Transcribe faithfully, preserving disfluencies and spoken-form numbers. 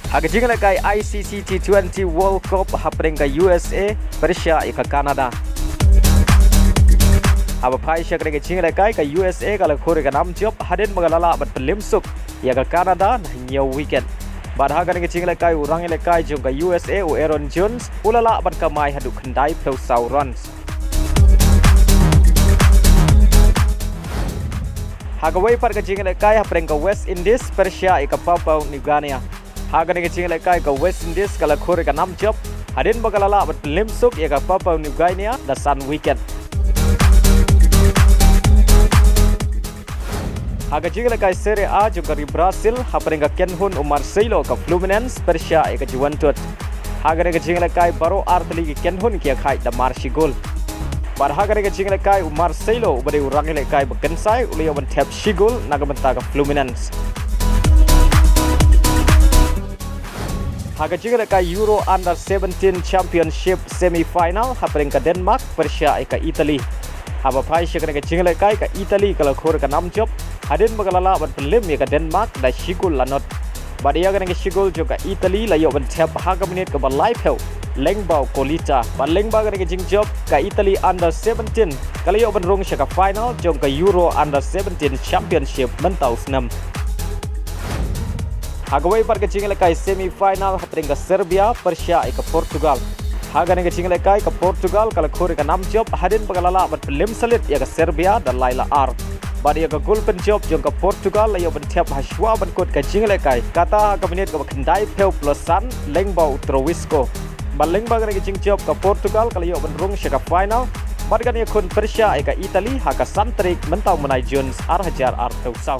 Ha ka jingïalehkai I C C T twenty World Cup hapdeng ka U S A pyrshah ïa ka Canada. Haba phai sha kane ka jingïalehkai, ka U S A ka la khur ïa ka nam jop hadien ba ka la lah ban pynlem suk ïa ka Canada na hynñiew wicket. Bad ha kane ka jingïalehkai, u rangïalehkai jong ka U S A, u Aaron Jones, u la lah ban kamai haduh khyndaiphew saw runs. Ha kawei pat ka jingïalehkai hapdeng ka West Indies pyrshah ïa ka Papua New Guinea. Ha kane ka jingïalehkai, ka West Indies ka la khur ïa ka nam jop hadien ba ka la lah ban pynlem suk ïa ka Papua New Guinea da san wicket. Ha ka jingïalehkai Serie A jong ka ri Brazil, hapdeng ka kynhun u Marcelo ka Fluminense pyrshah ïa ka Juventude. Ha kane ka jingïalehkai, baroh artylli ki kynhun ki ïakhaid da mar shi gol. Bad ha kane ka jingïalehkai, u Marcelo, uba dei u rangïalehkai ba kynsai, u la ïoh ban thep shi gol na ka bynta ka Fluminense. Ha ka jingïalehkai Euro Under seventeen Championship semi-final, hapdeng ka Denmark pyrshah ïa ka Italy. Haba phai sha kane ka jingïalehkai, ka Italy ka la khur ïa ka nam jop hadien ba ka la lah ban pynlem ïa ka Denmark da shi gol la nod. Bad ïa kane ka shi gol jong ka Italy la ïoh ban thep ha ka minit kaba laiphew lyngba u Colita. Bad lyngba kane ka jingjop, ka Italy Under seventeen ka la ïoh ban rung sha ka final jong ka Euro Under seventeen Championship mynta u snem. Ha kawei pat ka jingïalehkai semi-final, hapdeng ka Serbia pyrshah ïa ka Portugal. Ha kane ka jingïalehkai, ka Portugal ka la khur ïa ka nam jop hadien ba ka la lah ban pynlem sha lid ïa ka Serbia da lai la ar. Bad ïa ka gol pynjop jong ka Portugal la ïoh ban thep ha shuwa ban kut ka jingïalehkai, kata ha ka minit kaba khyndaiphew plus san lyngba u Talisca. Bad lyngba kane ka jingjop, ka Portugal ka la ïoh ban rung sha ka final bad kan ïakhun pyrshah ïa ka Italy ha ka san tarik mynta u bnai Jun ar hajar arphew saw.